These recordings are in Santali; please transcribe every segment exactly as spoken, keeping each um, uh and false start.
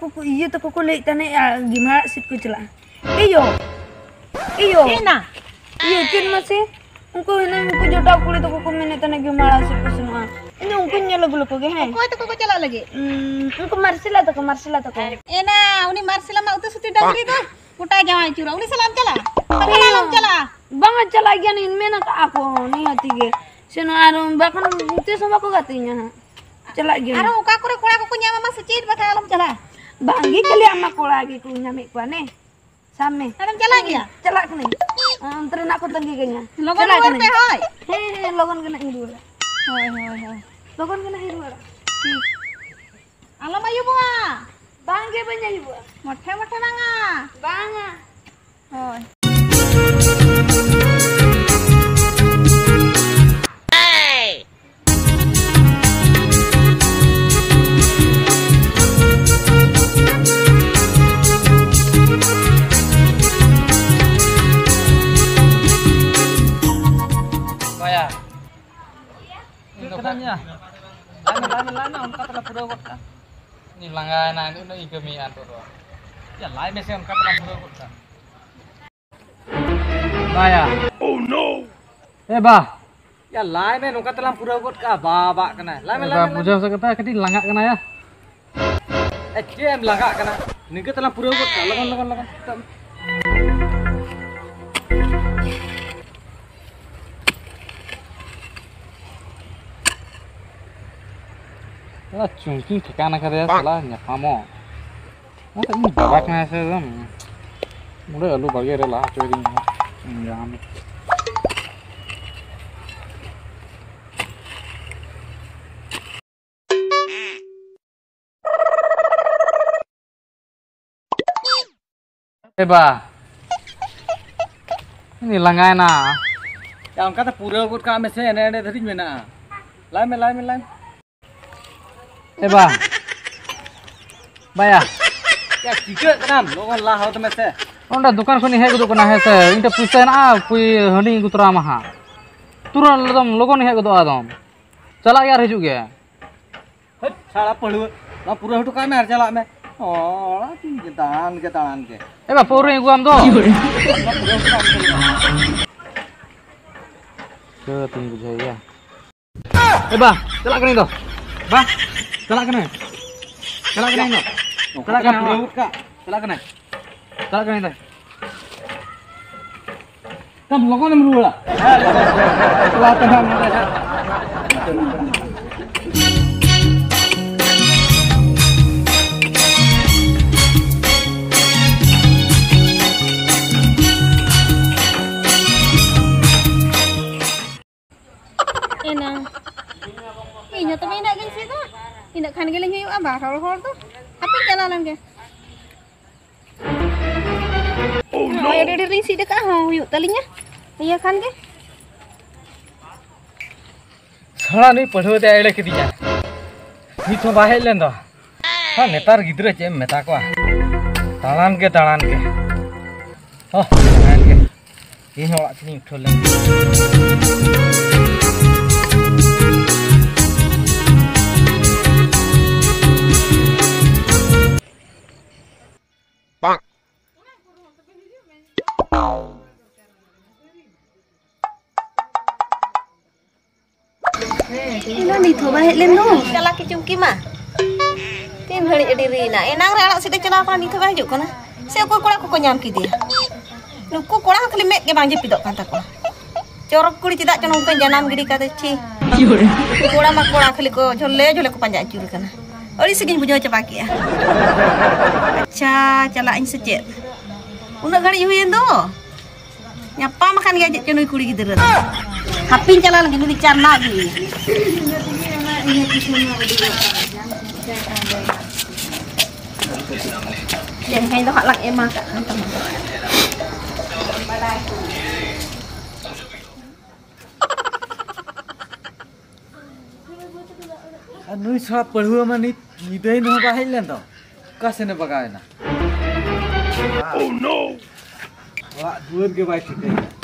ᱠᱚ, ᱤᱭᱟᱹ ᱛᱟᱠᱚ ᱠᱚ ᱞᱟᱹᱭᱮᱫ ᱛᱟᱦᱮᱸᱫ, ᱟᱨ ᱜᱤᱢᱟᱲᱟᱜ ᱥᱮᱫ ᱠᱚ ᱪᱟᱞᱟᱜᱼᱟ᱾ ᱮᱭᱳ, ᱮᱭᱳ᱾ ᱪᱮᱫ ᱮᱱᱟ? ᱤᱭᱟᱹ, ᱪᱮᱫ ᱢᱟᱥᱮ? ᱩᱱᱠᱩ ᱦᱤᱱᱟᱹᱝ ᱩᱱᱠᱩ ᱡᱚᱴᱟᱣ ᱠᱩᱲᱤ ᱛᱟᱠᱚ ᱠᱚ ᱢᱮᱱᱮᱫ ᱛᱟᱦᱮᱸᱫ ᱜᱤᱢᱟᱲᱟ ᱥᱮᱫ ᱠᱚ ᱥᱮᱱᱚᱜᱼᱟ᱾ ᱤᱧ ᱫᱚ ᱩᱱᱠᱩᱧ ᱧᱮᱞ ᱟᱹᱜᱩ ᱞᱮᱠᱚ ᱜᱮ, ᱦᱮᱸ᱾ ᱚᱠᱚᱭ ᱛᱟᱠᱚ ᱠᱚ ᱪᱟᱞᱟᱜ ᱞᱟᱹᱜᱤᱫ? ᱩᱸ, ᱩᱱᱠᱩ ᱢᱟᱨᱥᱮᱞᱟ ᱛᱟᱠᱚ, ᱢᱟᱨᱥᱮᱞᱟ ᱛᱟᱠᱚ᱾ ᱮᱱᱟ, ᱩᱱᱤ ᱢᱟᱨᱥᱮᱞᱟ ᱢᱟ ᱩᱛᱩ ᱥᱩᱛᱤ ᱰᱟᱝᱨᱤ ᱫᱚ᱾ ᱜᱚᱴᱟᱭ ᱡᱟᱶᱟᱭ ᱟᱹᱪᱩᱨᱟ᱾ ᱩᱱᱤ ᱥᱟᱞᱟᱜ ᱮᱢ ᱪᱟᱞᱟᱜᱼᱟ? ᱵᱟᱠᱷᱟᱱ ᱟᱞᱚᱢ ᱪᱟᱞᱟᱜᱼᱟ᱾ ᱵᱟᱝᱟ, ᱪᱟᱞᱟᱜ ᱜᱮᱭᱟ ᱞᱤᱧ, ᱢᱮᱱ ᱟᱠᱟᱫᱼᱟ ᱠᱚ ᱱᱤᱦᱟᱹᱛᱤ ᱜᱮ᱾ ᱥᱮᱱᱚᱜ ᱟᱨ ᱵᱟᱠᱷᱟᱱ ᱛᱤᱥ ᱦᱚᱸ ᱵᱟᱠᱚ ᱜᱟᱛᱮᱧᱟ ᱦᱟᱸᱜ᱾ ᱪᱟᱞᱟᱜ ᱜᱮᱭᱟ᱾ ᱟᱨᱚ ᱚᱠᱟ ᱠᱚᱨᱮ ᱠᱚᱲᱟ ᱠᱚᱠᱚ ᱧᱟᱢ ᱟᱢᱟ ᱥᱮ ᱪᱮᱫ, ᱵᱟᱠᱷᱟᱱ ᱟᱞᱚᱢ ᱪᱟᱞᱟᱜᱼᱟ᱾ ᱵᱟᱝᱜᱮ, ᱠᱷᱟᱹᱞᱤ ᱟᱢ ᱢᱟ ᱠᱚᱲᱟ ᱜᱮᱠᱚ ᱧᱟᱢᱮᱫ ᱠᱚᱣᱟ ᱱᱮ᱾ ᱥᱟᱵ ᱢᱮ᱾ ᱟᱫᱚᱢ ᱪᱟᱞᱟᱜ ᱜᱮᱭᱟ? ᱪᱟᱞᱟᱜ ᱠᱟᱹᱱᱟᱹᱧ᱾ ᱚᱱᱛᱮ ᱨᱮ ᱱᱟᱜ ᱠᱚ ᱛᱟᱺᱜᱤ ᱠᱟᱹᱧᱟ᱾ ᱞᱚᱜᱚᱱ ᱪᱟᱞᱟᱜ ᱨᱩᱣᱟᱹᱲ ᱠᱟᱹᱱᱟᱹᱧ᱾ ᱯᱮ, ᱦᱳᱭ᱾ ᱦᱮᱸ, ᱦᱮᱸ, ᱞᱚᱜᱚᱱ ᱜᱮ ᱱᱟᱜ ᱤᱧ ᱨᱩᱣᱟᱹᱲᱟ᱾ ᱦᱳᱭ, ᱦᱳᱭ, ᱦᱳᱭ᱾ ᱞᱚᱜᱚᱱ ᱜᱮ ᱱᱟᱜ ᱤᱧ ᱨᱩᱣᱟᱹᱲᱟ᱾ ᱟᱞᱚᱢ ᱟᱹᱭᱩᱵᱚᱜᱼᱟ᱾ ᱵᱟᱝ ᱜᱮ, ᱵᱟᱹᱧ ᱟᱹᱭᱩᱵᱚᱜᱼᱟ᱾ ᱢᱚᱴᱷᱮ ᱢᱚᱴᱷᱮ ᱵᱟᱝᱟ᱾ ᱵᱟᱝᱟ᱾ ᱦᱳᱭ᱾ ᱵᱟᱭᱟ᱾ ᱤᱧ ᱫᱚ ᱠᱟᱱᱟ ᱢᱮᱭᱟ᱾ ᱞᱟᱭ ᱢᱮ, ᱞᱟᱭ ᱢᱮ, ᱞᱟᱭ ᱢᱮ, ᱚᱱᱠᱟ ᱛᱮᱞᱮ ᱯᱩᱨᱟᱹᱣ ᱜᱚᱫ ᱠᱟᱜᱼᱟ᱾ ᱤᱧ ᱞᱟᱸᱜᱟᱭᱮᱱᱟ, ᱩᱱᱟᱹᱜ ᱤᱧ ᱠᱟᱹᱢᱤᱭᱮᱫᱼᱟ ᱱᱤᱛᱚᱜ ᱫᱚ᱾ ᱭᱟ, ᱞᱟᱭ ᱢᱮᱥᱮ, ᱚᱱᱠᱟ ᱛᱮᱞᱮ ᱯᱩᱨᱟᱹᱣ ᱜᱚᱫ ᱠᱟᱜᱼᱟ᱾ ᱵᱟᱭᱟ᱾ Oh no! ᱮ ᱵᱟ᱾ ᱭᱟ, ᱞᱟᱭ ᱢᱮ, ᱱᱚᱝᱠᱟ ᱛᱮᱞᱟᱝ ᱯᱩᱨᱟᱹᱣ ᱜᱚᱫ ᱠᱟᱜᱼᱟ᱾ ᱵᱟ, ᱵᱟᱜ ᱠᱟᱱᱟᱭ᱾ ᱞᱟᱭ ᱢᱮ, ᱮ ᱞᱟᱭ ᱵᱟ, ᱢᱮ, ᱞᱟᱭ ᱵᱩᱡᱷᱟᱹᱣ ᱢᱮ᱾ ᱥᱮ ᱠᱟᱛᱷᱟ, ᱠᱟᱹᱴᱤᱡ ᱞᱟᱸᱜᱟᱜ ᱠᱟᱱᱟ ᱭᱟ᱾ ᱮ, ᱪᱮᱫ ᱮᱢ ᱞᱟᱸᱜᱟᱜ ᱠᱟᱱᱟ? ᱱᱤᱝᱠᱟᱹ ᱛᱮᱞᱟᱝ ᱯᱩᱨᱟᱹᱣ ᱜᱚᱫ ᱠᱟᱜᱼᱟ᱾ ᱞᱚᱜᱚᱱ, ᱞᱚᱜᱚᱱ, ᱞᱚᱜᱚᱱ᱾ ᱥᱟᱞᱟ ᱪᱩᱝᱠᱤᱧ ᱴᱷᱮᱠᱟᱱ ᱟᱠᱟᱫᱮᱭᱟ, ᱥᱟᱞᱟ ᱧᱟᱯᱟᱢᱚᱜ᱾ ᱚᱱᱟᱛᱮ ᱤᱧ ᱵᱟᱵᱟ ᱠᱟᱱᱟᱭ ᱥᱮ ᱮᱠᱫᱚᱢ᱾ ᱱᱚᱰᱮ ᱟᱹᱞᱩ ᱵᱟᱲᱜᱮ ᱨᱮ ᱞᱟ ᱦᱚᱪᱚᱭᱫᱤᱧ ᱠᱟᱱᱟ᱾ ᱡᱟᱦᱟᱸ ᱮ ᱵᱟ, ᱤᱧ ᱞᱟᱸᱜᱟᱭᱮᱱᱟ᱾ ᱭᱟ, ᱚᱱᱠᱟᱛᱮ ᱯᱩᱨᱟᱹᱣ ᱜᱚᱫ ᱠᱟᱜ ᱢᱮᱥᱮ, ᱮᱱᱮ ᱮᱱᱮ ᱫᱷᱟᱹᱨᱤᱡ ᱢᱮᱱᱟᱜᱼᱟ᱾ ᱞᱟᱭ ᱢᱮ, ᱞᱟᱭ ᱢᱮ, ᱞᱟᱭ ᱢᱮ᱾ ᱮ ᱵᱟ, ᱵᱟᱭᱟ᱾ ᱭᱟ, ᱪᱤᱠᱟᱹᱜ ᱠᱟᱱᱟᱢ? ᱞᱚᱜᱚᱱ ᱞᱟ ᱦᱚᱫ ᱢᱮᱥᱮ᱾ ᱚᱸᱰᱮ ᱫᱚᱠᱟᱱ ᱠᱷᱚᱱᱤᱧ ᱦᱮᱡ ᱜᱚᱫᱚᱜ ᱠᱟᱱᱟ, ᱦᱮᱸ ᱥᱮ? ᱤᱧ ᱴᱷᱮᱱ ᱯᱩᱭᱥᱟᱹ ᱦᱮᱱᱟᱜᱼᱟ, ᱯᱩᱭ-, ᱦᱟᱺᱰᱤᱧ ᱟᱹᱜᱩ ᱛᱚᱨᱟ ᱟᱢᱟ ᱦᱟᱸᱜ᱾ ᱛᱩᱨᱟᱹᱛ ᱮᱠᱫᱚᱢ ᱞᱚᱜᱚᱱᱤᱧ ᱦᱮᱡ ᱜᱚᱫᱚᱜᱼᱟ ᱮᱠᱫᱚᱢ᱾ ᱪᱟᱞᱟᱜ ᱜᱮ ᱟᱨ ᱦᱤᱡᱩᱜ ᱜᱮ᱾ ᱦᱟᱹᱴ, ᱥᱟᱲᱟ ᱯᱟᱹᱲᱩᱣᱟᱹ᱾ ᱱᱚᱣᱟ ᱯᱩᱨᱟᱹ ᱦᱚᱴᱚ ᱠᱟᱜ ᱢᱮ ᱟᱨ ᱪᱟᱞᱟᱜ ᱢᱮ᱾ ᱚ, ᱚᱲᱟᱜ ᱤᱧ ᱫᱟᱬᱟᱱ ᱜᱮ, ᱫᱟᱬᱟᱱ ᱜᱮ᱾ ᱮ ᱵᱟ, ᱯᱟᱹᱣᱨᱟᱹᱧ ᱟᱹᱜᱩᱣᱟᱢ ᱫᱚ᱾ ᱪᱤᱠᱟᱹᱛᱤᱧ ᱵᱩᱡᱷᱟᱹᱣᱮᱭᱟ? ᱮ ᱵᱟ, ᱪᱟᱞᱟᱜ ᱠᱟᱹᱱᱟᱹᱧ ᱫᱚ᱾ ᱵᱟ, ᱪᱟᱞᱟᱜ ᱠᱟᱹᱱᱟᱹᱧ᱾ ᱪᱟᱞᱟᱜ ᱠᱟᱹᱱᱟᱹᱧ ᱫᱚ᱾ ᱪᱟᱞᱟᱜ ᱠᱟᱹᱱᱟᱹᱧ᱾ ᱪᱟᱞᱟᱜ ᱠᱟᱹᱱᱟᱹᱧ ᱫᱚ᱾ ᱛᱟᱢ ᱞᱚᱜᱚᱱᱮᱢ ᱨᱩᱣᱟᱹᱲᱟ᱾ ᱮᱠᱞᱟ ᱛᱮ ᱱᱟᱦᱟᱜ ᱱᱚᱰᱮ ᱦᱟᱸᱜ᱾ ᱮᱱᱟ᱾ ᱤᱧ ᱦᱚᱸ ᱛᱚᱵᱮ ᱤᱱᱟᱹᱜ ᱜᱤᱧ ᱥᱤᱫᱟ᱾ ᱤᱱᱟᱹᱜ ᱠᱷᱟᱱ ᱜᱮᱞᱤᱧ ᱦᱩᱭᱩᱜᱼᱟ, ᱵᱟᱨ ᱦᱚᱲ ᱦᱚᱲ ᱫᱚ᱾ ᱦᱟᱯᱮᱧ ᱪᱟᱞᱟᱣ ᱞᱮᱱ ᱜᱮ᱾ ᱱᱚᱜᱼᱚᱭ ᱟᱹᱰᱤ ᱰᱷᱮᱨ ᱞᱤᱧ ᱥᱤᱫ ᱟᱠᱟᱫᱼᱟ, ᱦᱚᱸ ᱦᱩᱭᱩᱜ ᱛᱟᱹᱞᱤᱧᱟ᱾ ᱤᱭᱟᱹ ᱠᱷᱟᱱ ᱜᱮ᱾ ᱥᱟᱞᱟ ᱱᱩᱭ ᱯᱟᱹᱴᱷᱩᱣᱟᱹ ᱛᱮ ᱮᱲᱮ ᱠᱤᱫᱤᱧᱟ᱾ ᱱᱤᱛ ᱦᱚᱸ ᱵᱟᱭ ᱦᱮᱡ ᱞᱮᱱ ᱫᱚ᱾ ᱦᱮᱸ, ᱱᱮᱛᱟᱨ ᱜᱤᱫᱽᱨᱟᱹ ᱪᱮᱫ ᱮᱢ ᱢᱮᱛᱟ ᱠᱚᱣᱟ? ᱫᱟᱬᱟᱱ ᱜᱮ, ᱫᱟᱬᱟᱱ ᱜᱮ᱾ ᱦᱚᱸ, ᱫᱟᱬᱟᱱ ᱜᱮ᱾ ᱤᱧ ᱦᱚᱸ ᱚᱲᱟᱜ ᱥᱮᱫ ᱤᱧ ᱩᱴᱷᱟᱹᱣ ᱞᱮᱱ ᱜᱮ᱾ ᱤᱧ ᱫᱚ ᱱᱤᱛ ᱦᱚᱸ ᱵᱟᱭ ᱦᱮᱡ ᱞᱮᱱ ᱫᱚ᱾ ᱪᱟᱞᱟᱜ ᱠᱤ ᱪᱩᱢᱠᱤ ᱢᱟ? ᱛᱤᱱ ᱜᱷᱟᱹᱲᱤᱡ ᱟᱹᱰᱤ ᱨᱤᱱᱟ᱾ ᱮᱱᱟᱝ ᱨᱮ ᱟᱲᱟᱜ ᱥᱤᱫ ᱮ ᱪᱟᱞᱟᱣ ᱠᱟᱱᱟ, ᱱᱤᱛ ᱦᱚᱸ ᱵᱟᱭ ᱦᱤᱡᱩᱜ ᱠᱟᱱᱟ᱾ ᱥᱮ ᱚᱠᱚᱭ ᱠᱚᱲᱟ ᱠᱚᱠᱚ ᱧᱟᱢ ᱠᱮᱫᱮᱭᱟ? ᱱᱩᱠᱩ ᱠᱚᱲᱟ ᱦᱚᱸ ᱠᱷᱟᱹᱞᱤ ᱢᱮᱫ ᱜᱮ ᱵᱟᱝ ᱡᱟᱹᱯᱤᱫᱚᱜ ᱠᱟᱱ ᱛᱟᱠᱚᱣᱟ᱾ ᱪᱚᱨᱚᱠ ᱠᱩᱲᱤ ᱪᱮᱫᱟᱜ ᱪᱚ ᱱᱚᱝᱠᱟᱧ ᱡᱟᱱᱟᱢ ᱜᱤᱰᱤ ᱠᱟᱫᱮ, ᱪᱷᱤ᱾ ᱠᱚᱲᱟ ᱢᱟ ᱠᱚᱲᱟ ᱠᱷᱟᱹᱞᱤ ᱠᱚ ᱡᱷᱚᱞᱮ ᱡᱷᱚᱞᱮ ᱠᱚ ᱯᱟᱸᱡᱟ ᱟᱹᱪᱩᱨ ᱠᱟᱱᱟ᱾ ᱟᱹᱲᱤᱥ ᱜᱤᱧ ᱵᱩᱡᱷᱟᱹᱣ ᱪᱟᱵᱟ ᱠᱮᱜᱼᱟ᱾ ᱟᱪᱪᱷᱟ, ᱪᱟᱞᱟᱜ ᱟᱹᱧ ᱥᱮ ᱪᱮᱫ? ᱩᱱᱟᱹᱜ ᱜᱷᱟᱹᱲᱤᱡ ᱦᱩᱭᱮᱱ ᱫᱚ᱾ ᱧᱟᱯᱟᱢ ᱟᱠᱟᱱ ᱜᱮᱭᱟ ᱪᱮᱫ ᱪᱚ ᱱᱩᱭ ᱠᱩᱲᱤ ᱜᱤᱫᱽᱨᱟᱹ ᱫᱚ᱾ ᱦᱟᱯᱤᱧ ᱪᱟᱞᱟᱣ ᱞᱮᱱᱜᱮ, ᱱᱩᱭ ᱫᱚ ᱪᱟᱨᱱᱟ ᱟᱹᱜᱩᱭᱮᱭᱟ᱾ ᱛᱮᱦᱮᱧ ᱫᱚ ᱦᱟᱸᱜ ᱞᱟᱝ ᱮᱢᱟ ᱠᱟᱜ ᱠᱟᱱ ᱛᱟᱢᱟ᱾ ᱟᱨ ᱱᱩᱭ ᱥᱟᱞᱟ ᱯᱟᱹᱲᱦᱩᱣᱟᱹ ᱢᱟ ᱱᱤᱛ ᱧᱤᱫᱟᱹᱭᱮᱱ ᱦᱚᱸ ᱵᱟᱭ ᱦᱮᱡ ᱞᱮᱱ ᱫᱚ, ᱚᱠᱟ ᱥᱮᱱᱮ ᱵᱟᱜᱟᱣᱮᱱᱟ? ᱚᱲᱟᱜ ᱫᱩᱣᱟᱹᱨ ᱜᱮ ᱵᱟᱭ ᱴᱷᱤᱠᱟᱹᱭᱮᱫᱟ᱾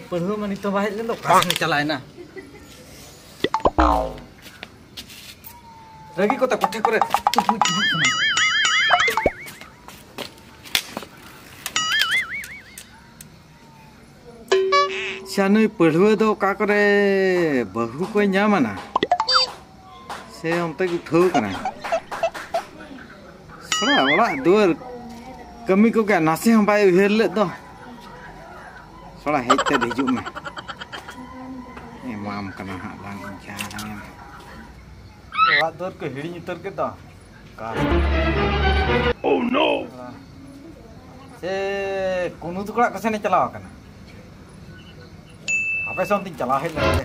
ᱯᱟᱹᱲᱦᱟᱹ ᱢᱟ ᱱᱤᱛᱚᱜ ᱵᱟᱭ ᱦᱮᱡ ᱞᱮᱱ ᱫᱚ, ᱚᱠᱟ ᱥᱮᱱ ᱪᱟᱞᱟᱣ ᱮᱱᱟ? ᱨᱟᱹᱜᱤ ᱠᱚᱛᱮ ᱠᱚᱴᱷᱮ ᱠᱚᱨᱮ ᱪᱩᱯᱩᱡ ᱪᱩᱯᱩᱡ ᱠᱟᱱᱟ᱾ ᱟᱪᱪᱷᱟ, ᱱᱩᱭ ᱯᱟᱹᱲᱦᱟᱹ ᱫᱚ ᱚᱠᱟ ᱠᱚᱨᱮ ᱵᱟᱹᱦᱩ ᱠᱚᱭ ᱧᱟᱢ ᱟᱱᱟ? ᱥᱮ ᱚᱱᱛᱮ ᱜᱮ ᱩᱴᱷᱟᱹᱣ ᱠᱟᱱᱟᱭ? ᱥᱟᱞᱟ ᱚᱲᱟᱜ ᱫᱩᱣᱟᱹᱨ ᱠᱟᱹᱢᱤ ᱠᱚᱜᱮ ᱱᱟᱥᱮ ᱦᱚᱸ ᱵᱟᱭ ᱩᱭᱦᱟᱹᱨ ᱞᱮᱫ ᱫᱚ᱾ ᱥᱟᱞᱟ ᱦᱮᱡ ᱛᱮᱫ ᱦᱤᱡᱩᱜ ᱢᱮ᱾ ᱮᱢᱟᱢ ᱠᱟᱱᱟ ᱦᱟᱸᱜ ᱞᱟᱝ ᱡᱟᱦᱟᱸ᱾ ᱚᱲᱟᱜ ᱫᱩᱣᱟᱹᱨ ᱠᱚ ᱦᱤᱲᱤᱧ ᱩᱛᱟᱹᱨ ᱠᱮᱫ ᱫᱚ᱾ ᱚᱠᱟ ᱨᱮ? Oh no! ᱥᱮ ᱠᱩᱱᱩ ᱛᱟᱠᱚ ᱚᱲᱟᱜ ᱠᱚ ᱥᱮᱱ ᱮ ᱪᱟᱞᱟᱣ ᱟᱠᱟᱱᱟ? ᱟᱯᱮ ᱥᱮᱱ ᱚᱱᱛᱮᱧ ᱪᱟᱞᱟᱣ ᱦᱮᱡ ᱞᱮᱱ ᱜᱮ᱾